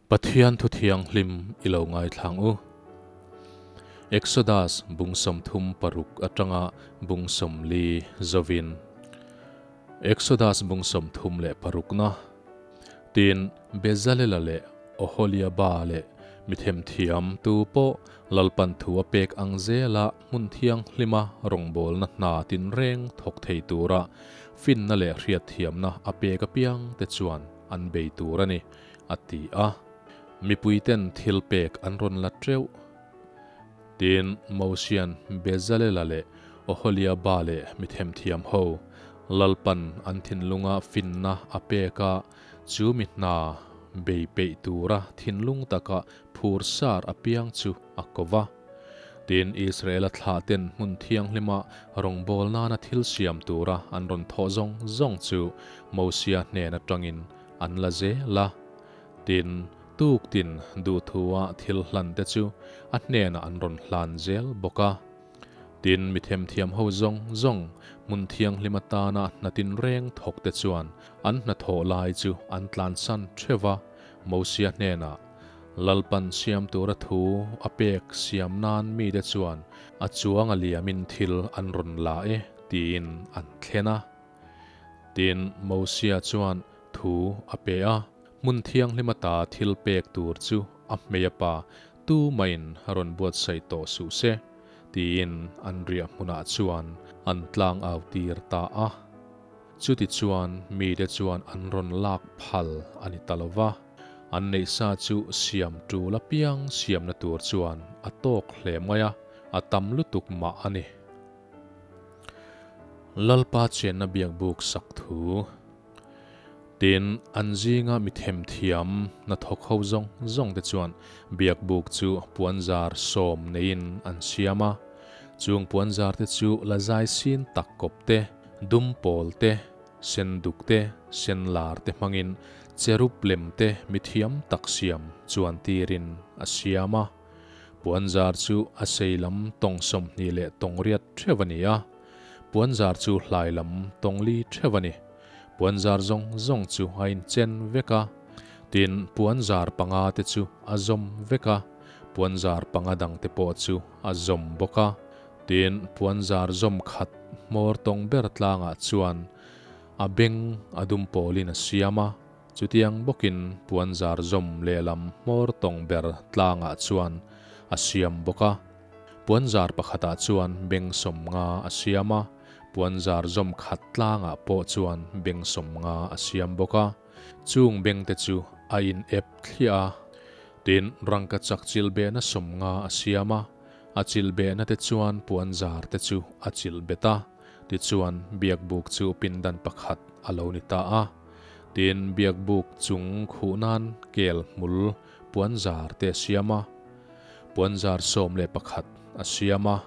Pathian thu thianghlim i lo ngaithlang u. Exodus bung 36 atanga bung 40 zovin. Exodus bung 36 na. Tin, Bezalela leh Oholiaba leh mi themthiam tu pawh Lalpan thu a pek ang zela hmun thianghlima rawngbawlna hna tinreng thawk thei tura finna leh hriatthiamna a pek apiang te chuan an bei tur a ni, a ti a. Mipuiten thil pek an rawn la teuh. Tin, Mosian Bezalela leh Oholiaba leh mi themthiam ho Lalpan an thinlunga finna a pek a, chu mi hna bei peih tura thinlung taka phur sar apiang chu a ko va. Tin, Israela thlahten hmun thianghlima rawngbâwl nâna thil siam tûra an rawn thawh zawng zawng chu Mosia hnên aṭangin an la zêl a. Tin, tûktin duhthua thil hlante chu a hnênah an rawn hlân zêl bawk a. Tin, mi themthiam ho zawng zawng hmun thianghlim atâna hna tinrêng thawkte chuan an hnathawh lai chu an tlânsan ṭheuh va, Mosia hnênah, Lalpan siam tura thu a pek siam nan mite chuan a chuang a liamin thil an rawn la e tiin an thlen a. Tin, Mosia chuan thu a pe a, hmun thianghlim ata thil pek tur chu a hmei a pa tu maiin rawn buatsaih tawh suh se tiin an riah hmunah chuan an tlang au tir ta a. Chutichuan mite chuan an rawn lak phal a ni ta lo va. An neih sa chu siam tul apiang siamna tur chuan a tawk hle mai a, a tam lutuk mah a ni. Lalpa chenna biakbuk sak thu. Tin, an zinga mi themthiam hnathawk ho zawng zawng te chuan biakbuk chu puanzar sawm neiin an siam a. Chung puanzar te chu la zai sin tak kawp te, dum pawl te, Sen duk te, sen lar te hmangin cherub lem te mi thiam tak siam chuan tirin a siam a. Puanzar chu a sei lam tawng 20 leh tawng riat theuh a ni a, puanzar chu hlai lam tawng li theuh a ni. Puanzar zawng zawng chu a inchen vek a, tin puanzar panga te chu a zawm vek a, puanzar panga dang te pawh chu a zawm bawk a. Tin, puanzar zawm khat hmawr tawng ber tlangah chuan a beng a dum pawlin a siam a, chutiang bawkin puanzar zawm lehlam hmawr tawng ber tlangah chuan a siam bawk a. Puanzar pakhatah chuan beng 50 a siam a, puanzar zawm khat tlangah pawh chuan beng 50 a siam bawk a. Chung bengte chu a in ep thliah a. Tin, rangka chak chil behna 50 a siam a. A chilh behna te chuan puanzar te chu a chilh bet a, tichuan biakbuk chu pindan pakhat a lo ni ta a. Tin, biakbuk chung khuh nan kel hmul puanzar te a siam a. Puanzar 11 a siam a.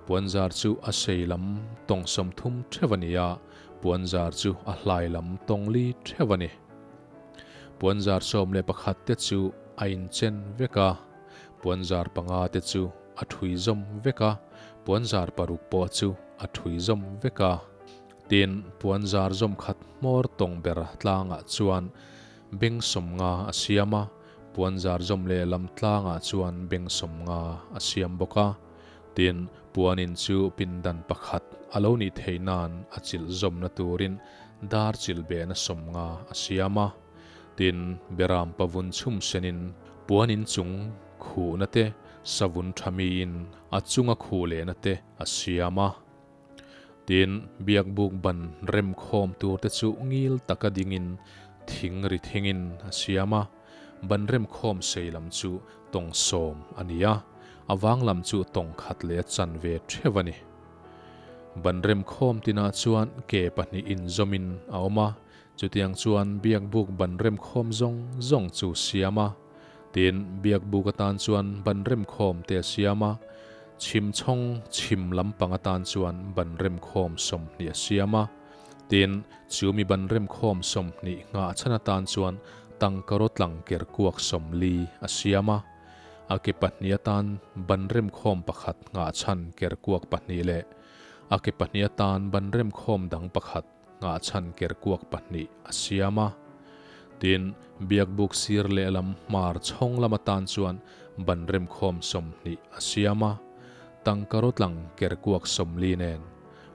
Puanzar chu a sei lam tawng 30 theuh a ni a, puanzar chu a hlai lam tawng li theuh a ni. Puanzar 11 te chu a inchen vek a. Puanzar panga te chu a thui zawm vek a, puanzar paruk pawh chu a thui zawm vek a. Tin, puanzar zawm khat hmawr tawng ber tlangah chuan beng 50 a siam a, puanzar zawm lehlam tlangah chuan beng 50 a siam bawk a. Tin, puanin chu pindan pakhat a lo nih theih nan a chilh zawmna turin dar chilh behna 50 a siam a. Tin, beram pavun chhum senin puan in chung khuhna te, savun tha miin a chunga khuh lehna te a siam a. Tin, biakbuk ban rem khawm tur te chu ngil taka dingin thing ri thingin a siam a. Ban rem khawm sei lam chu tawng 10 a ni a, a vang lam chu tawng khat leh a chanve theuh a ni. Ban rem khawm tinah chuan ke pahnih inzawmin a awm a. Chutiang chuan biakbuk ban remkhawm zawng zawng chu siam a. Tin, biakbuk atan chuan ban remkhawm te a siam a, chhim chhawng chhim lampang atan chuan ban remkhawm 20 a siam a. Tin, chu mi ban remkhawm 20 nghah chhan atan chuan tangkaraw tlang ker kuak 40 a siam a. A ke pahnih atan ban remkhawm pakhat nghah chhan ker kuak pahnih leh a ke pahnih atan ban remkhawm dang pakhat nghah chhan ker kuak pahnih a siam a. Tin, biakbuk sir lehlam hmar chhawng lam atan chuan ban remkhawm 20 a siam a, tangkaraw tlang kerkuak 40 nen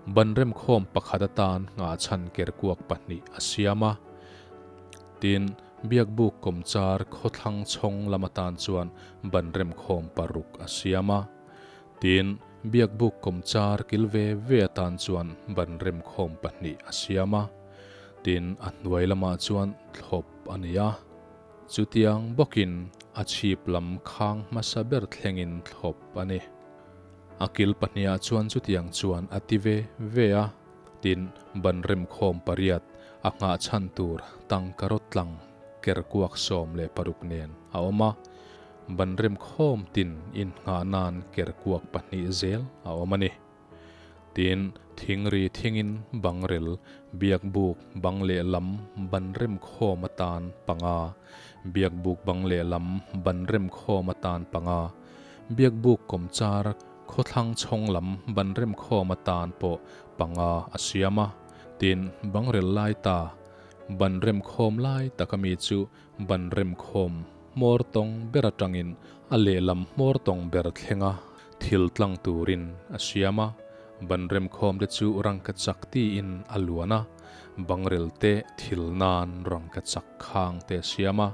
ban remkhawm pakhat atan nghahchhan kerkuak pahnih a siam a. Tin, biakbuk kawmchar khawthlang chhawng lam atan chuan ban remkhawm paruk a siam a. Tin, biakbuk kawmchar kil ve ve atan chuan ban remkhawm pahnih a siam a. Tin, a hnuai lamah chuan thlawp a nei a. Chutiang bawkin a chhip lam khang hmasa ber thlengin thlawp a ni. A kil pahnihah chuan chutiang chuan a ti ve ve a. Tin, ban remkhawm pariat a nghah chhan tur tangkaraw tlang kerkuak 16 nen a awm a. Ban remkhawm tin innghah nan kerkuak pahnih zel a awm a ni. Tin, thingri thingin bangrel, biakbuk bang lehlam ban remkhawm atan panga, biakbuk bang lehlam ban remkhawm atan panga, biakbuk kawmchar khawthlang chhawng lam ban remkhawm atan pawh panga a siam a. Tin, bangrel lai ta ban remkhawm lai taka mi chu ban remkhawm hmawr tawng ber atangin a lehlam hmawr tawng ber thlenga thil tlang turin a siam a, ban remkhawm te chu rangka chak tiin a luan a, bangrel te thil nan rangka chak khang te a siam a,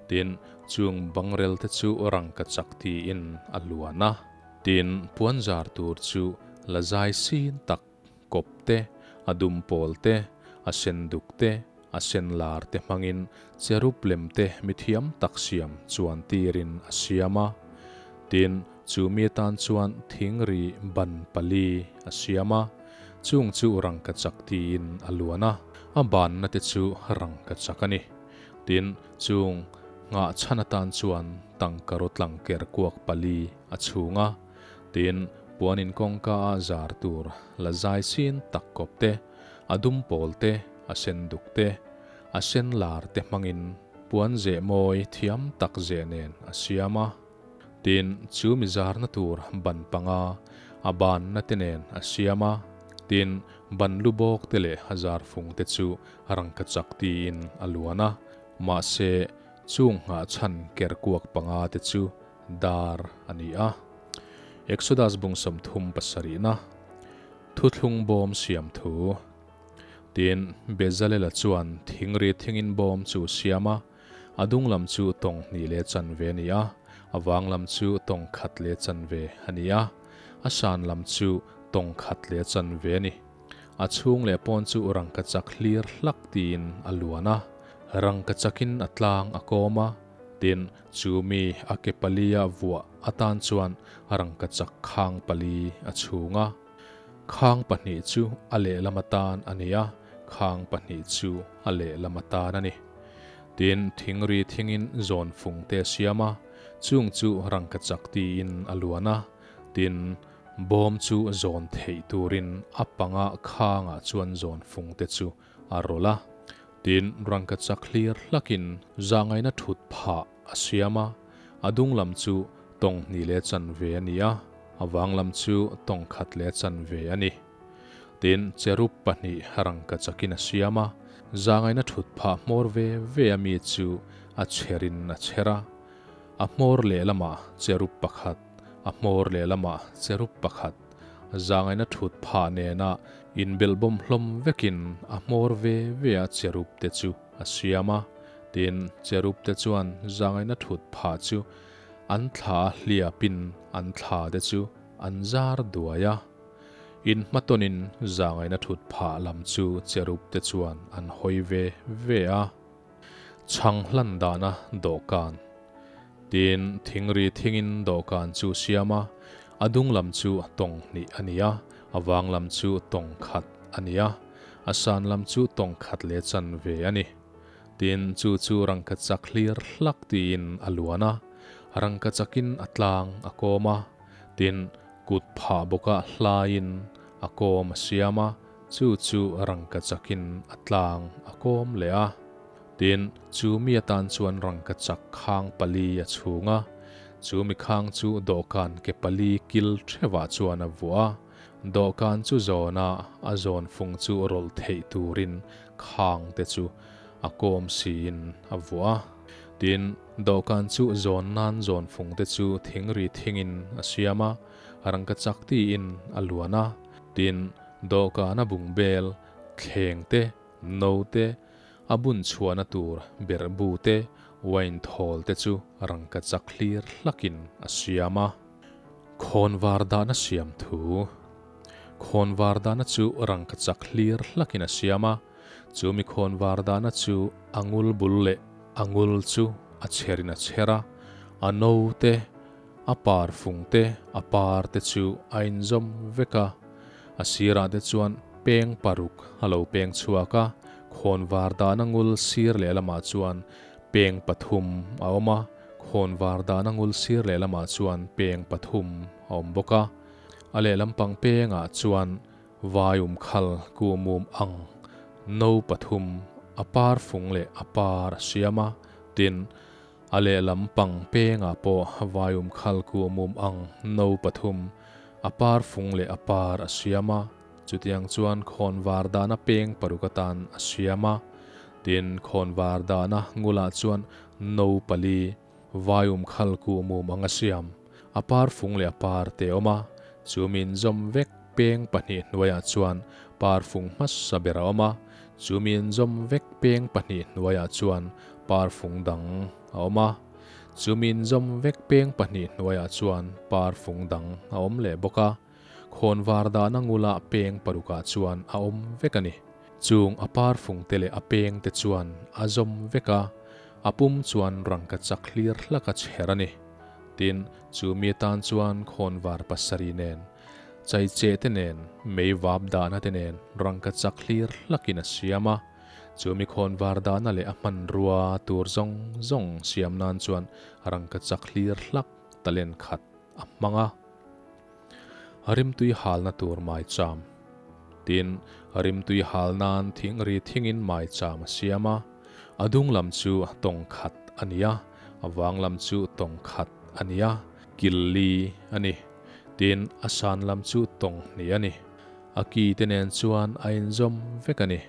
tin, chung bangrel te chu rangka chak tiin a luan a. Tin, puanzar tur chu la zai sin tak kawp te, a dum pawl te, a sen duk te, a sen lar te hmangin cherub lem te mithiam tak siam chuan tirin a siam a. Tin, chu mi atan chuan thingri ban pali a siam a, chung chu rangkachak tiin a luan a, a banna te chu rangkachak a ni. Tin, chung nghah chhan atan chuan tangkaraw tlang ker kuak pali a chhung a. Tin, puanin kawngka a zar tur la zai sin tak kawp te, a dum pawl te, a sen duk te, a sen lar te hmangin puan zeh mawi thiam tak zeh nen a siam a. Tin, chu mi zarna tur ban panga a banna te nen a siam a. Tin, ban lu bawk te leh a zar fung te chu rangkachak tiin a luan a. Mahse, chung nghahchhan kerkuak panga te chu dar a ni a. Exodus bung 37na Thuthlung bawm siam thu. Tin, Bezalela chuan thingri thingin bawm chu siam a, a dung lam chu tawng hnih leh chanve a ni a, a vang lam chu tawng khat leh chanve a ni a, a san lam chu tawng khat leh chanve a ni. A chhung leh pawn chu rangkachak hlir hlak tiin a luan a, rangkachakin a tlang a kawm a, tin, Chu mi a ke palia vuah atan chuan rangkachak khang pali a chhung a. Khang pahnih chu a lehlam atan a ni a, khang pahnih chu a lehlam atan a ni. Tin, thingri thingin zawn fung te a siam a, chung chu rangkachak tiin a luan a. Tin, bawm chu zawn theih turin a panga khangah chuan zawn fung te chu a rawlh a. Tin, rangkachak hlir hlakin zahngaihna thut phah a siam a, a dung lam chu tawng hnih leh chanve a ni a, a vang lam chu tawng khat leh chanve a ni. Tin, cherub pahnih rangkachakin a siam a, zahngaihna thut phah hmawr ve ve a mi chu a chherin a chher a, a hmawr lehlamah cherub pakhat, a hmawr lehlamah cherub pakhat, Zangaina thut phah nena inbelhbawm hlawm vekin a hmawr ve ve a cherub te chu a siam a. Tin, cherub te chuan zangaina thut phah chu an thla a hliapin an thla te chu an zar duai a. Inhmatawnin zangaina thut phah lam chu cherub te chuan an hawi ve ve a. Chhang hlan dana dawhkan. Tin, thingri thingin dawhkan chu siam a, a dung lam chu tawng hnih a ni a, a vang lam chu tawng khat a ni a, a san lam chu tawng khat leh chanve a ni. Tin, chu chu rangkachak hlir hlak tiin a luan a, rangkachakin a tlang a kawm a, tin, kut phah bawka hlaiin a kawm a siam a, Chu chu rangkachakin a tlang a kawm leh a. Tin, chu mi atan chuan rangkachak khang pali a chhung a. Chu mi khang chu dawhkan ke pali kil theuhah chuan a vuah a. Dawhkan chu zawna a zawn fung chu rawlh theih turin khang te chu a kawm siin a vuah a. Tin, dawhkan chu zawn nan zawn fung te chu thingri thingin a siam a, rangkachak tiin a luan a. Tin, dawhkana bungbel, thleng te, no te, a bun chhuahna tur berhbu te, wine thawl te chu rangkachak hlir hlakin a siam a. Khawnvar dahna siam thu. Khawnvar dahna chu rangkachak hlir hlakin a siam a, chu mi khawnvar dahna chu a ngul bul leh a ngul chu a chherin a chher a, a no te, a par fung te, a par te chu a inzawm vek a. A sirah te chuan peng paruk a lo peng chhuak a, khawnvar dahna ngul sir lehlamah chuan peng pathum a awm a, Khawnvar dahna ngul sir lehlamah chuan peng pathum a awm bawk a, a lehlam pang pengah chuan vaium khal kuhmum ang no pathum a par fung leh a par a siam a, tin, a lehlam pang pengah pawh vaium khal kuhmum ang no pathum a par fung leh a par a siam a, chutiang chuan khawnvar dahna peng paruk atan a siam a, tin, khawnvar dahna ngulah chuan No pali, vaium khal kuh mum ang a siam. A par fung leh a par te awm a, chu min zawm vek peng pahnih hnuaiah chuan par fung hmasa ber a awm a, chu min zawm vek peng pahnih hnuaiah chuan par fung dang a awm a, chu min zawm vek peng pahnih hnuaiah chuan par fung dang a awm leh bawk a. Khawnvar dahna ngula peng parukah chuan a awm vek a ni. Chung a par fungte leh a pengte chuan a zawm vek a, a pum chuan rangka chak hlir hlak a chher a ni. Tin, chu mi atan chuan khawnvar pasarih nen, chaicheh te nen, mei vap dahna te nen rangka chak hlir hlakin a siam a. Chu mi khawnvar dahna leh a hmanrua tur zawng zawng siam nan chuan rangka chak hlir hlak talent khat a hmang a. Rimtui halna tur maicham. Tin, rimtui hal nan thingri thingin maicham a siam a. A dung lam chu tawng khat a ni a, a vang lam chu tawng khat a ni a, kil li a ni. Tin, a san lam chu tawng hnih a ni. A ki te nen chuan a inzawm vek a ni.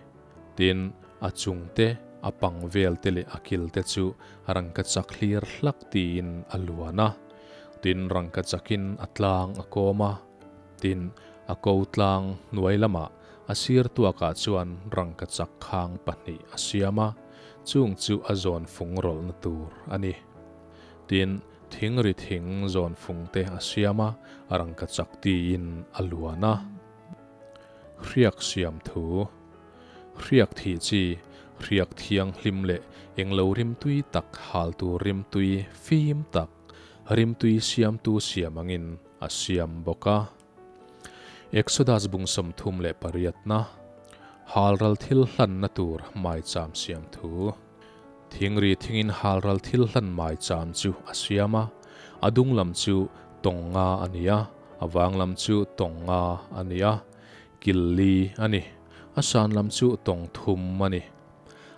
Tin, a chung te, a pang vel te leh a kil te chu rangkachak hlir hlak tiin a luan a. Tin, rangkachakin a tlang a kawm a. Tin, a ko tlang hnuai lamah a sir tuakah chuan rangkachak khang pahnih a siam a, chung chu a zawn fung rawlhna tur a ni. Tin, thingri thing zawn fung te a siam a, rangkachak tiin a luan a. Hriak siam thu, Hriak thih chi, hriak thianghlim leh englo rimtui tak hal tur rimtui fim tak, rimtui siamtu siam angin a siam bawk a. Exodus bung 38na, Halral thil hlanna tur maicham siam thu, Thingri thingin halral thil hlan maicham chu a siam a, a dung lam chu tawng nga a ni a, A vang lam chu tawng nga a ni a, kil li a ni. A san lam chu tawng thum a ni.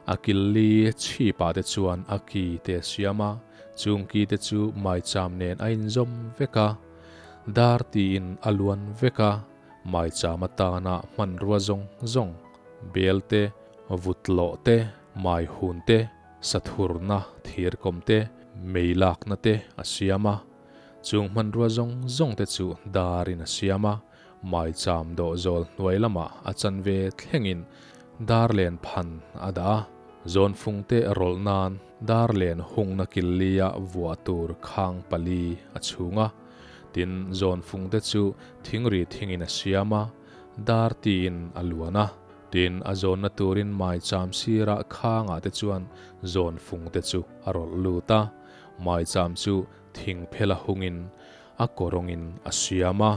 A kil li chhipah te chuan a ki te a siam a, chung ki te chu maicham nen a inzawm vek a, dar tiin a luan vek a, maicham atana hmanrua zawng zawng, bel te, vutlawh te, maihun te, sathurna thirkawm te, meilakna te a siam a. Chung hmanrua zawng zawng te chu darin a siam a, maicham dawhzawl hnuai lamah a chanve thlengin dar len phan a dah a, zawnfung te rawlh nan dar len hungna killia vuah tur khang pali a chhung a, tin zawnfung te chu thingri thingin a siam a, dar tiin a luan a, tin a zawnna turin maicham sirah khangah te chuan zawnfung te chu a rawlh lut a, maicham chu Thing phela hungin a kawrawngin a siam a.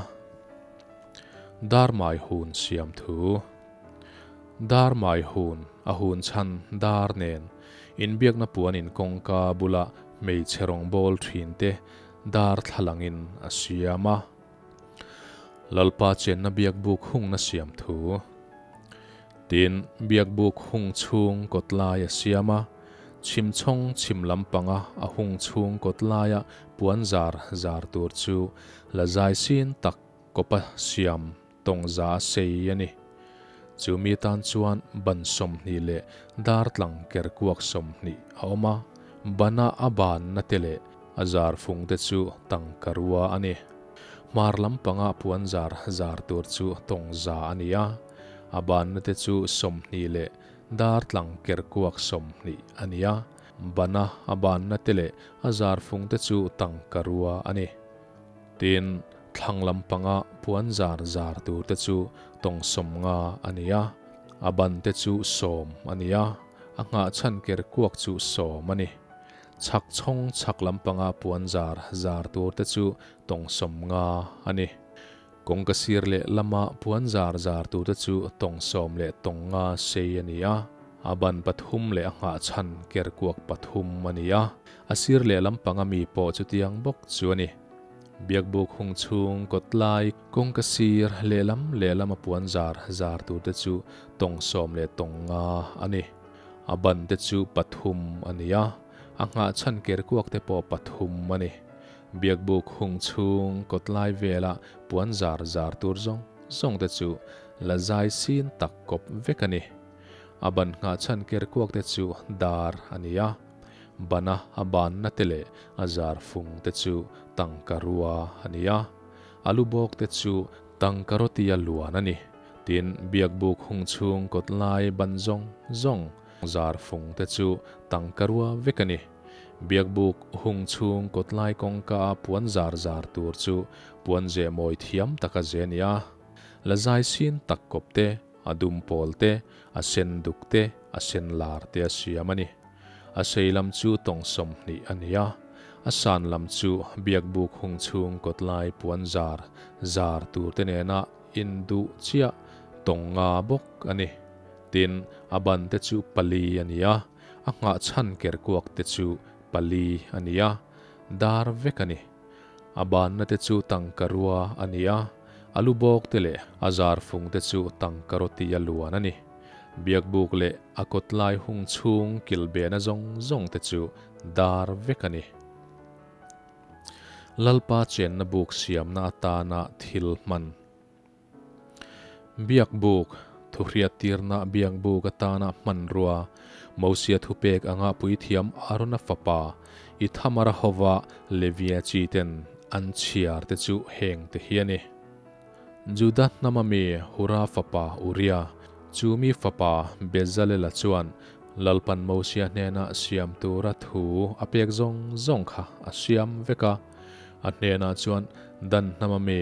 Dar mai hun siam thu. Dar mai hun a hun chhan dar nen inbiakna puanin kawngka bula hmeichhe rawngbâwl ṭhinte dar thlalangin a siam a. Lalpa chenna biakbuk hungna siam thu. Tin, biakbuk hung chhung kawtlai a siam a, chhimchhawng chhim lampanga a hung chhung kawtlaia puan zar zar tur chu la zai sin tak kawpa siam tawng za a sei a ni. Chu mi tan chuan ban 20 leh dartlang ker kuak 20 a awm a, bana a banna te leh a zar fung te chu tangkarua a ni. Hmar lampanga puan zar zar tur chu tawng za a ni a, a banna te chu 20 leh dartlang ker kuak 20 a ni a, bana a banna te leh a zar fung te chu tangkarua a ni. Tin, thlang lampanga puan zar zar tur te chu tawng 50 a ni a, a ban te chu 10 a ni a, a nghah chhan ker kuak chu 10 a ni. Chhak chhawng chhak lampanga puan zar zar tur te chu tawng 50 a ni. Kawngka sir leh lama puan zar zar tur te chu tawng 10 leh tawng 5 sei a ni a, a ban 3 leh a nghah chhan ker kuak 3 a ni a, a sir leh lampanga mi pawh chutiang bawk chu a ni. Biakbuk hung chhung kawt lai kawngka sir lehlam lehlama puan zar zar tur te chu tawng 10 leh tawng 5 a ni. A ban te chu 3 a ni a, a nghah chhan ker kuak te pawh 3 a ni. Biakbuk hung chhung kawt lai vela puan zar zar tur zawng zawng te chu la zai sin tak kawp vek a ni. A ban nghah chhan ker kuak te chu dar a ni a, bana a banna te leh a zar fung te chu tangkarua a ni a, a lu bawk te chu tangkarotia luan a ni. Tin, biakbuk hung chhung kawt lai ban zawng zawng zar fung te chu tangkarua vek a ni. Biakbuk hung chhung kawt lai kawngka a puan zar zar tur chu puan ze mawi thiam taka ze a ni a, la zai sin tak kawp te, a dum pawl te, a sen duk te, a sen lar te a siam a ni. A sei lam chu tawng 20 a ni a, a san lam chu biakbuk hung chhung kawt lai puan zar zar tur te nena induh chiah tawng 5 bawk a ni. Tin, a ban te chu 4 a ni a, a nghah chhan ker kuak te chu 4 a ni a, dar vek a ni. A banna te chu tangkarua a ni a, a lu bawk te leh a zar fung te chu tangkaroti a luan a ni. Biakbuk leh a kawt lai hung chhung kilbehna zawng zawng te chu dar vek a ni. Lalpa chenna buk siamna atana thil hman. Biakbuk, thuhriattirna biakbuk atana hmanrua, Mosia thupek anga puithiam Arona fapa Ithamara hova Levia chi ten an chhiar te chu heng te hi a ni. Juda hnama mi Hura fapa Uria, chu mi fapa Bezalela chuan Lalpan Mosia hnena siam tura thu a pek zawng zawng kha a siam vek a. A hnenah chuan Dan hnama mi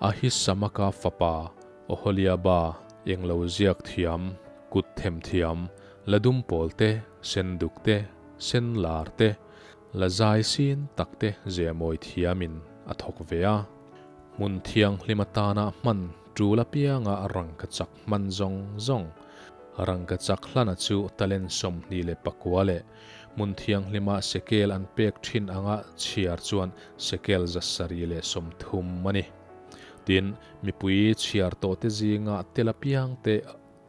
Ahisamaka fapa Oholiaba englo ziak thiam, kut them thiam, la dum pawl te, sen duk te, sen lar te, la zai sin tak te ze mawi thiamin a thawk ve a. Hmun thianghlim atana hman tul apianga rangkachak hman zawng zawng, rangkachak hlana chu talent 29 leh hmun thianghlima sekel an pek thin anga chhiar chuan sekel 730 a ni. Tin, mipui chhiar tawh te zinga tel apiang te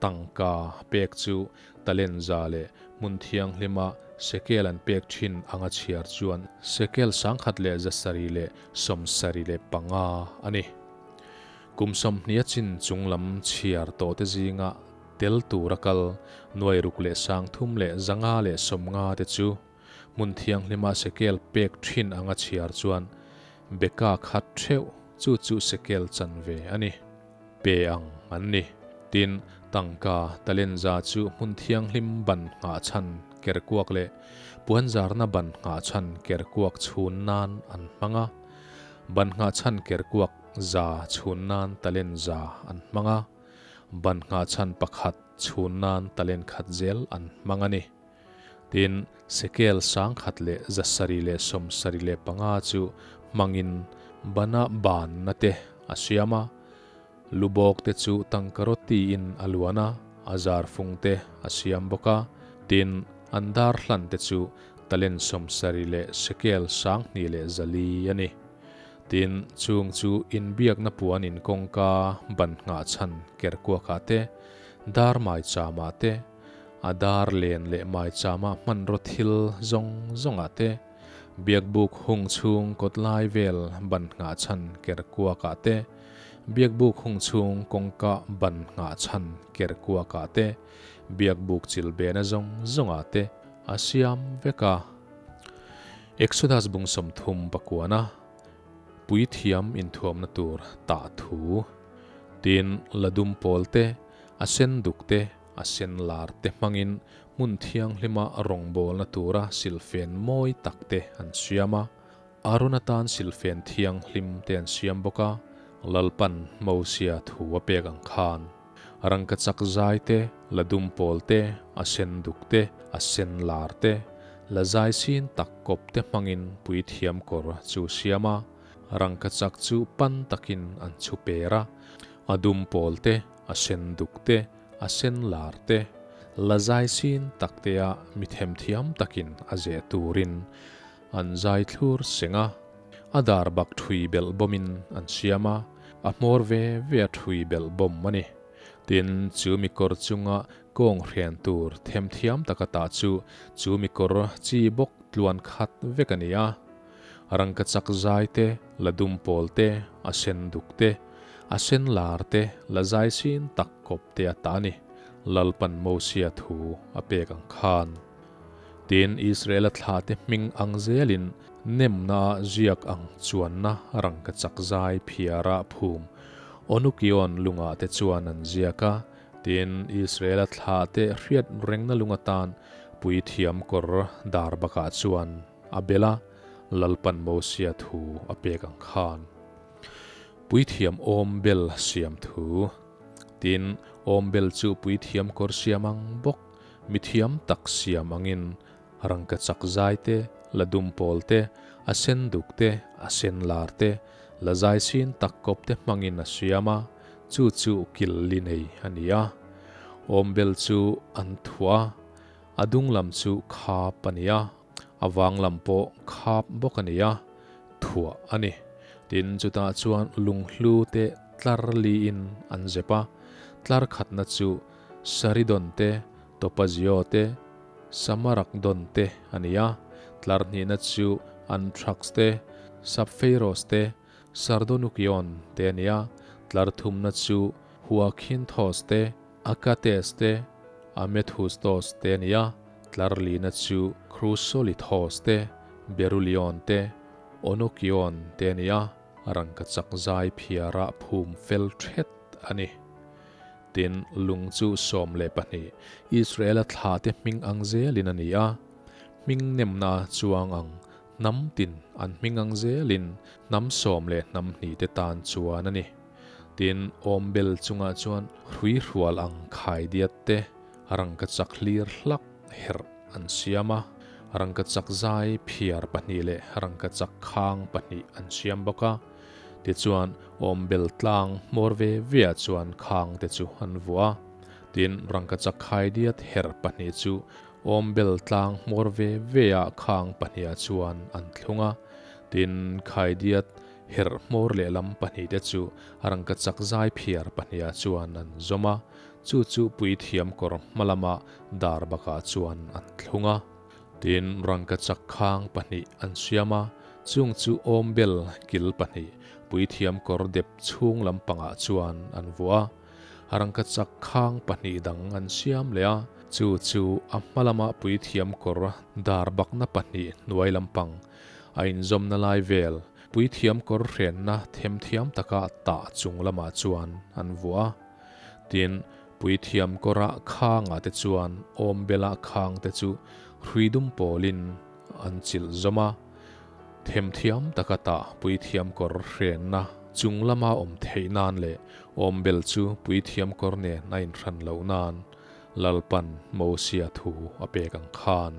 tangka pek chu talent 100 leh hmun thianghlima sekel an pek thin anga chhiar chuan sekel 1,775 a ni. Kum 20 a chin chung lam chhiar tawh te zinga tel tura kal nuai ruk leh 300 leh 550 te chu hmun thianghlima sekel pek thin anga chhiar chuan beka khat theuh chu chu sekel chanve a ni. Pe ang an ni. Tin, tangka talent 100 chu hmun thianghlim ban nghah chhan ker kuak leh puan zarna ban nghah chhan ker kuak chhun nan an hmang a. Ban nghah chhan ker kuak 100 chhun nan talent 100 an hmang a. Ban nghah chhan 1 chhun nan talent 1 zel an hmang a ni. Tin, sekel 1,000 leh 775 chu hmangin bana banna te a siam a. Lubawk te chu tangkaroti in a luan a, a zar fung te a siam bawk a. Tin, an dar hlan te chu talent 70 leh sekel 2,100 leh 400 a ni. Tin, chung chu inbiakna puan in kawngka ban nghah chhan ker kuakah te, dar mai chamah te, a dar len leh mai chamah hmanraw thil zawng zawngah te, biakbuk hung chhung kawt lai vel ban nghah chhan ker kuakah te, Biakbuk hung chhung kawngka ban nghah chhan ker kuakah te, biakbuk chil bena zawng zawngah te a siam vek a. Exodus bung 30 pakuana puithiam inthuamna tur tah thu. Tin, la dum pawl te, a sen duk te, a sen lar te hmangin hmun thianghlima rawngbawlna tura silfen mawi tak te an siam a. Arun atan silfen thianghlim te an siam bawk a, Lalpan Mosia thu a pek ang khan. Rangkachak zai te, la dum pawl te, a sen duk te, a sen lar te, la zai sin tak kawp te hmangin puithiam kawr chu siam a, rangkachak chu pan takin an chhu per a, a dum pawl te, a sen duk te, a sen lar te, la zai sin tak tea mi themthiam takin a zeh turin An zai thlur seng a, a dar bak thui belh bawmin an siam a, a hmawr ve ve a thui belh bawm a ni. Tin, chu mi kawr chunga kawng hrian tur themthiam taka tah chu chu mi kawr chi bawk tluan khat vek a ni a. Rangkachak zai te, la dum pawl te, a sen duk te, a sen lar te, la zai sin tak kawp te a tah a ni, Lalpan Mosia thu a pek ang khan. Tin, Israela thlahte hming ang zelin nemna ziak ang chuanna rangkachak zai phiara phum Onukion lungah te chuan an ziak a. Tin, Israela thlahte hriat rengna lung atan puithiam kawr dar bakah chuan a bel a, Lalpan Mosia thu a pek ang khan. Puithiam awm bel siam thu. Tin, awm bel chu puithiam kawr siam ang bawk. Mi thiam tak siam angin rangkachak zai te, la dum pawl te, a sen duk te, a sen lar te, la zai sin tak kawp te hmangin a siam a, chu chu kil li nei a ni a. Awmbel chu an thuah a, a dung lam chu khap a ni a, a vang lam pawh khap bawk a ni a, thuah a ni. Tin, chutah chuan lunghlu te tlar liin an zep a, tlar khatna chu Saridon te, Topazio te, Samarakdon te a ni a, tlar hnihna chu Anthrax te, Sappheiros te, Sardonukion te a ni a, tlar thumna chu Huakhinthos te, Akates te, Amethustos te a ni a, tlar lina chu Chrysolithos te, Berulion te, Onokion te a ni a, rangkachak zai phiara phum fel thet a ni. Tin, lung chu 12, Israela thlate hming ang zelin a ni a, hming nemna chuang ang hnam tin an hming ang zelin hnam sawm leh hnam hnihte tan chuan a ni. Tin, awmbel chungah chuan hruihrual ang khaidiat te rangkachak hlir hlak herh an siam a, rangkachak zai phiar pahnih leh rangkachak khang pahnih an siam bawk a. Tichuan, awmbel tlang hmawr ve veah chuan khang te chu an vuah a. Tin, rangkachak khaidiat her pahnih chu awmbel tlang hmawr ve veah khang pahniha chuan an thlung a. Tin, khaidiat her hmawr lehlam pahnih te chu rangkachak zai phiar pahniha chuan an zawm a, chu chu puithiam kawr hma lama dar bakah chuan an thlung a. Tin, rangkachak khang pahnih an siam a, chung chu awmbel kil pahnih puithiam kawr dep chhung lampangah chuan an vuah a. Rangkachak khang pahnih dang an siam leh a, chu chu a hma lama puithiam kawr dar bakna pahnih hnuai lampang a inzawmna lai vel puithiam kawr hrenna themthiam taka tah chung lamah chuan an vuah a. Tin, Puithiam kawra khangah te chuan awmbela khang te chu hrui dum pawlin an chilh zawm a, themthiam taka tah puithiam kawr hrenna chung lama awm theih nan leh awmbel chu puithiam kawr nen a inhran loh nan Lalpan Mosia thu a pek ang khan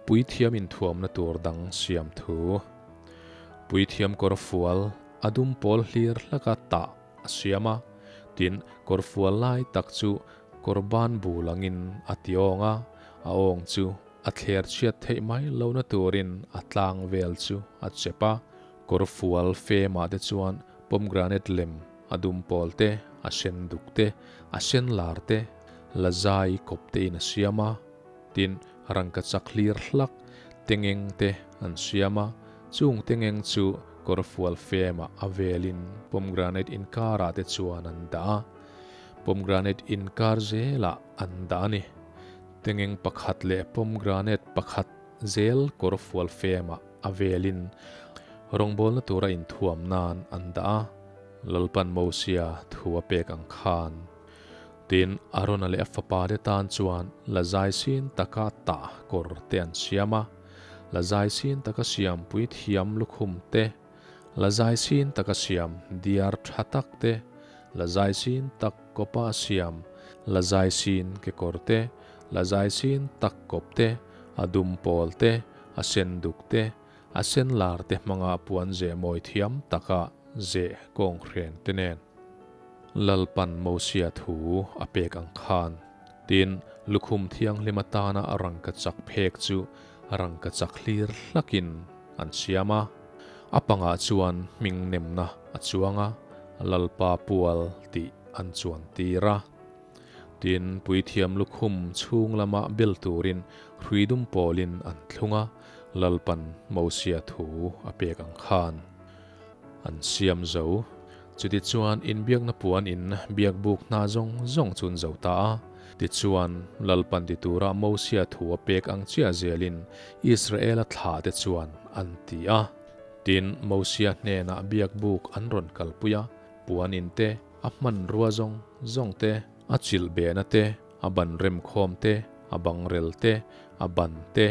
puithiam inthuamna tur dang siam thu puithiam kawr fual a dum pawl hlir hlaka tah a siam a, tin, kawrfual lai tak chu kawrban bul angin a ti awng a, a awng chu a thler chhiat theih mai lohna turin a tlang vel chu a chep a, kawrfual femah te chuan pomegranate lem a dum pawl te, a sen duk te, a sen lar te, la zai kawp tein a siam a, tin, rangkachak hlir hlak tengeng te an siam a, chung tengeng chu. kawrfual femah a velin pomegranate inkarah te chuan an dah a, pomegranate inkar zelah an dah a ni. Tengeng pakhat leh pomegranate pakhat zel kawrfual femah a velin rawngbawlna tura inthuam nan an dah a, Lalpan Mosia thu a pek ang khan. Tin, Arona leh a fapate tan chuan la zai sin taka tah kawr te an siam a, la zai sin taka siam puithiam lukhum te, la zai sin taka siam diar tha tak te, la zai sin tak kawpa siam la zai sin kekawr te, la zai sin tak kawp te, a dum pawl te, a sen duk te, a sen lar te hmanga puan zeh mawi thiam taka zeh kawnghren te nen. Lalpan Mosia thu a pek ang khan. Tin, lukhum thianghlim atana a rangkachak phek chu rangkachak hlir hlakin an siam a. A pangah chuan hming nemna a chuang a, Lalpa pual tih an chuan tir a. Tin, puithiam lukhum chhung lama bel turin hrui dum pawlin an thlung a, Lalpan Mosia thu a pek ang khan. An siam zo. Chutichuan inbiakna puan in biak buk hna zawng zawng chu an zo ta a. Tichuan, Lalpan ti tura Mosia thu a pek ang chiah zelin Israela thlah te chuan an ti a. Tin, Mosia hnenah biak buk an rawn kalpui a, puan in te, a hmanrua zawng zawng te, a chilh behna te, a ban remkhawm te, a bangrel te, a ban te,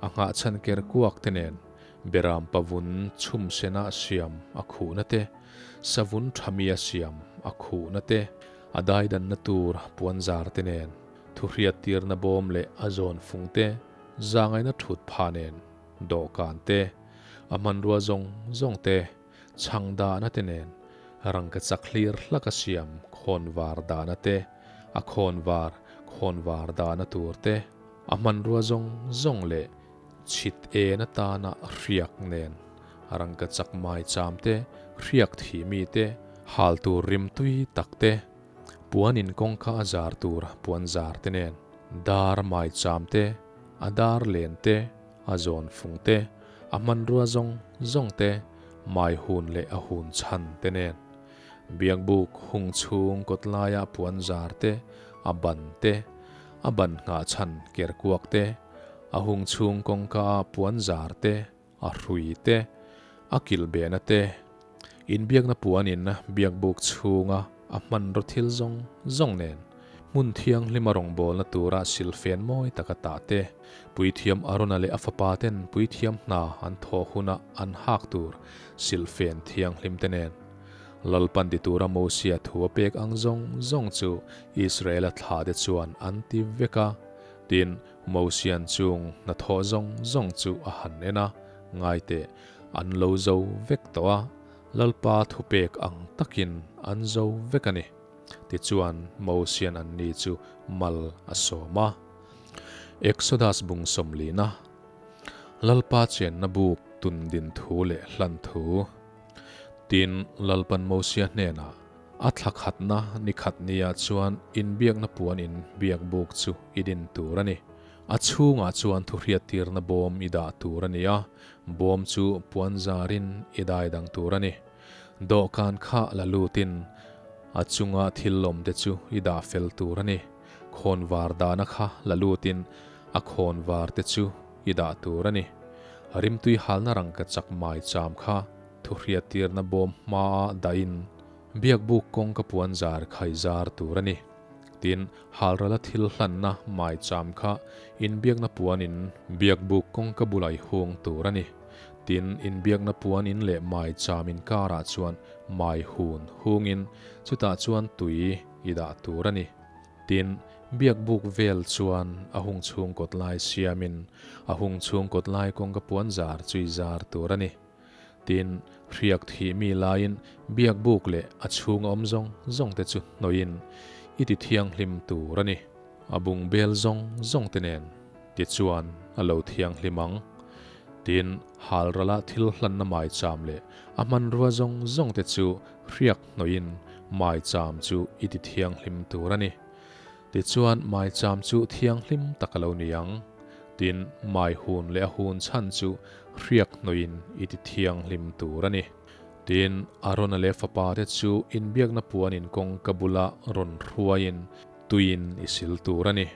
a nghahchhan ker kuak te nen Beram pavun chhum sena siam a khuhna te, savun thamia siam a khuhna te, a daidanna tur puanzar te nen, thuhriattirna bawm leh a zawn fung te, zangaina thut pha nen, dawhkan te, a hmanrua zawng zawng te, chhang dahna te nen, rangkachak hlir hlaka siam khawnvar dahna te, a khawnvar khawnvar dahna tur te, a hmanrua zawng zawng leh Chhit en atana hriak nen rangkachak mai cham te, hriak thih mi te, hal tur rim tui tak te, puan in kawngka a zar tur puan zar te nen, dar mai cham te, a dar len te, a zawn fung te, a hmanrua zawng zawng te, mai hun leh a hun chhan te nen, biakbuk hung chhung kawt laia puan zar te, a ban te, a ban nghah chhan ker kuak te, A hung chhung kawngka a puan zar te, a hrui te, a kilh behna te, inbiakna puanin biakbuk chhunga a hmanraw thil zawng zawng nen, hmun thianghlima rawngbawlna tura silfen mawi taka tah te, puithiam Arona leh a fapa ten puithiam hna an thawh huna an hak tur silfen thianghlim te nen. Lalpan ti tura Mosia thu a pek ang zawng zawng chu Israela thlah te chuan an ti vek a, tin, Mosian chung hnathawh zawng zawng chu a han en a, ngai teh, an lo zo vek tawh a, Lalpa thupek ang takin an zo vek a ni. Tichuan, Mosian anni chu mal a sawm a. Exodus bung sawmlina, Lalpa chenna buk tun din thu leh hlan thu. Tin, Lalpan Mosia hnenah, A thla khatna ni khat nia chuan inbiakna puan in biak buk chu i din tur a ni. A chhungah chuan thuhriattirna bawm i dah tur a ni a, bawm chu puan zarin i dai dang tur a ni. Dawhkan kha la lutin a chunga thil lawmte chu i dah fel tur a ni. Khawnvar dahna kha la lutin a khawnvar te chu i dah tur a ni. Rimtui halna rangkachak maicham kha Thuhriattirna bawm hmaa dahin biakbuk kawngka puan zar khai zar tur a ni. Tin, halrala thil hlanna maicham kha inbiakna puanin biakbuk kawngka bulah i hung tur a ni. Tin, inbiakna puanin leh maicham inkarah chuan mai hun hungin chutah chuan tui i dah tur a ni. Tin, biakbuk vel chuan a hung chhung kawt lai siamin a hung chhung kawt lai kawngka puan zar chu i zar tur a ni. Tin, hriak thih mi laiin biakbuk leh a chhung awm zawng zawng te chu hnawihin i ti thianghlim tur a ni. A bung bel zawng zawng te nen tichuan a lo thianghlim ang. Tin, halrala thil hlanna maicham leh a hmanrua zawng zawng te chu hriak hnawihin maicham chu i ti thianghlim tur a ni. Tichuan maicham chu thianghlim tak a lo ni ang. Tin, mai hun leh a hun chhan chu. hriak hnawihin i ti thianghlim tur a ni. Tin, Arona leh fapate chu inbiakna puanin kawngka bula rawn hruaiin tuiin i sil tur a ni.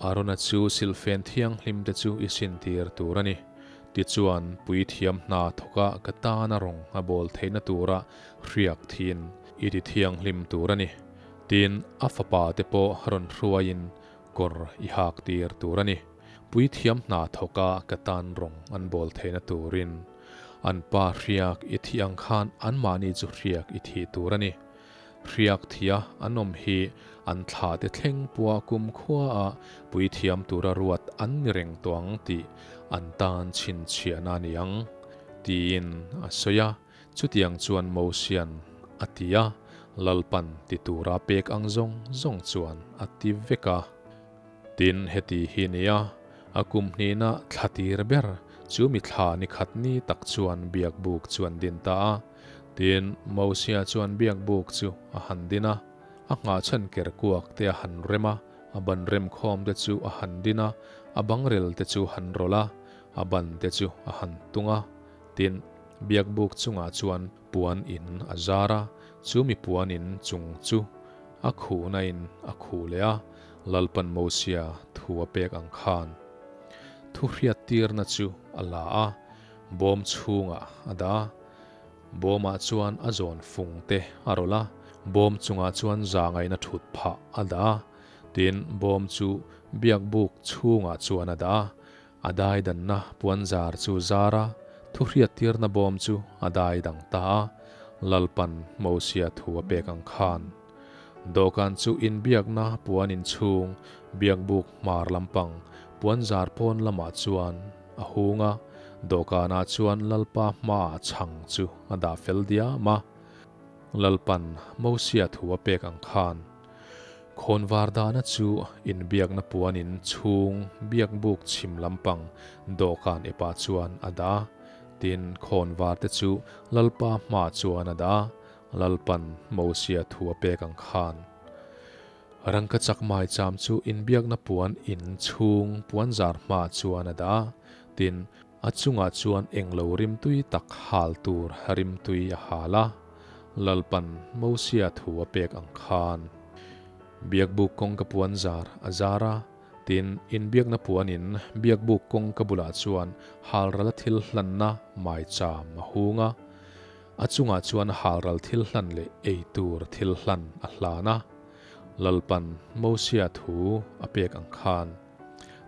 Arona chu silhfen thianghlimte chu i sintir tur a ni. Tichuan, puithiam hna thawka ka tana rawng a bawl theihna tura hriak thin i ti thianghlim tur a ni. Tin, a fapate pawh rawn hruaiin kawr i hak tir tur a ni. Puithiam hna thawka ka tan rawng an bawl theihna turin an pa hriak i thih ang khan anmahni chu hriak i thih tur a ni. Hriak thia an awm hi an thlahte thleng pua kumkhua a puithiam tura ruat an ni reng tawh ang tih an tan chhinchhiahna a ni ang, tiin a sawi a. Chutiang chuan Mosian a ti a, Lalpan ti tura pek ang zawng zawng chuan a ti vek a. Tin, heti hi nia, a kum hnihna thla tir ber chu mi thla ni khat ni tak chuan biakbuk chu an din ta a. Tin, Mosia chuan biakbuk chu a han din a, a nghahchhan ker kuak te a han rem a, a ban remkhawm te chu a han din a, a bangrel te chu han rawlh a, a ban te chu a han tung a. Tin, biakbuk chungah chuan puan in a zar a, chu mi puan in chung chu a khuhna in a khuh leh a, Lalpan Mosia thu a pek ang khan thu hriattirna chu a la a, bawm chhungah a dah a, bawmah chuan a zawn fung te a rawlh a, bawm chungah chuan zangaihna thut phah a dah a, tin, bawm chu biakbuk chhungah chuan a dah a, A dai danna puanzar chu zar a, thu hriattirna bawm chu a dai dang ta a, Lalpan Mosia thu a pek ang khan. Dawhkan chu inbiakna puan inchhung, biakbuk hmar lampang, puanzar pawn lamah chuan a hung a, dawhkanah chuan Lalpa hmaah chhang chu a dah fel diam a, Lalpan Mosia thu a pek ang khan. Khawnvar dahna chu inbiakna puanin chhung biakbuk chhim lampang dawhkan epah chuan a dah a, tin khawnvar te chu Lalpa hmaah chuan a dah a, Lalpan Mosia thu a pek ang khan. Rangkachak maicham chu inbiakna puan in chhung puanzar hmaah chuan a dah a, tin A chungah chuan englo rimtui tak hal tur rimtui a hal a, Lalpan Mosia thu a pek ang khan. Biakbuk kawngka puan zar a zar a, tin, inbiakna puanin biakbuk kawngka bulah chuan halrala thil hlanna maicham a hung a, a chungah chuan halral thil hlan leh ei tur thil hlan a hlan a, Lalpan Mosia thu a pek ang khan.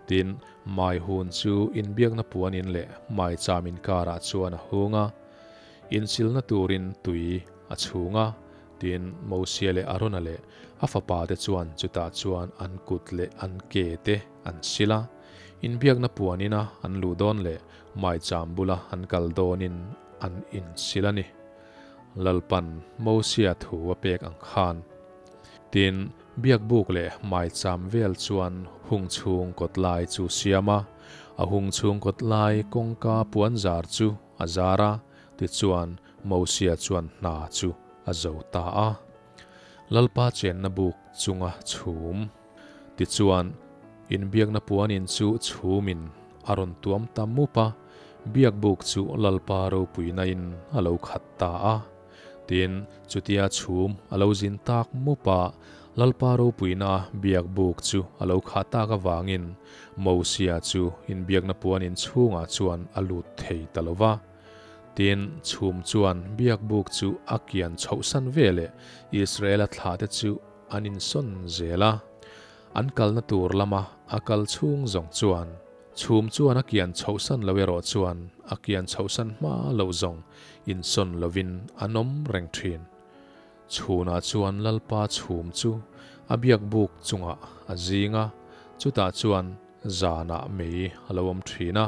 Tin, mai hun chu inbiakna puanin leh maicham inkarah chuan a hung a, insilna turin tui a chhung a. Tin, Mosia leh Arona leh a fapate chuan chutah chuan an kut leh an ke te an sil a. Inbiakna puanina an luh dawn leh maicham bula an kal dawnin an insil a ni. Lalpan Mosia thu a pek ang khan. Tin, Biakbuk leh maicham vel chuan hung chhung kawt lai chu siam a, a hung chhung kawt lai kawngka puanzar chu a zar a, tichuan Mosia chuan hna chu a zo ta a. Lalpa chenna buk chunga chhum. Tichuan, inbiakna puanin chu chhumin a rawn tuam ta mup a, biakbuk chu Lalpa ropuinain a lo khat ta a. Tin, chutia chhum a lo zin tak mup a, Lalpa ropuina biakbuk chu a lo khah tak avangin Mosia chu inbiakna puan inchhungah chuan a lut thei ta lo va. Tin, chhum chuan biakbuk chu a kian chhohsan veleh Israela thlahte chu an insawn zel a. An kalna tur lama a kal chhung zawng chuan Chhum chuan a kian chhohsan lo erawh chuan a kian chhohsan hma loh zawng insawn lovin an awm reng thin. Chhunah chuan Lalpa chhum chu a biakbuk chungah a zing a, chutah chuan zanah mei a lo awm thin a.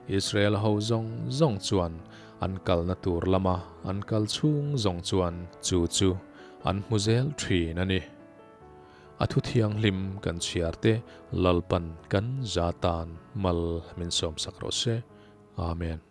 Israel ho zawng zawng chuan an kalna tur lama an kal chhung zawng chuan chu chu an hmu zel thin a ni. A thu thianghlim kan chhiar te Lalpan kan za tan mal min sawmsak rawh se. Amen.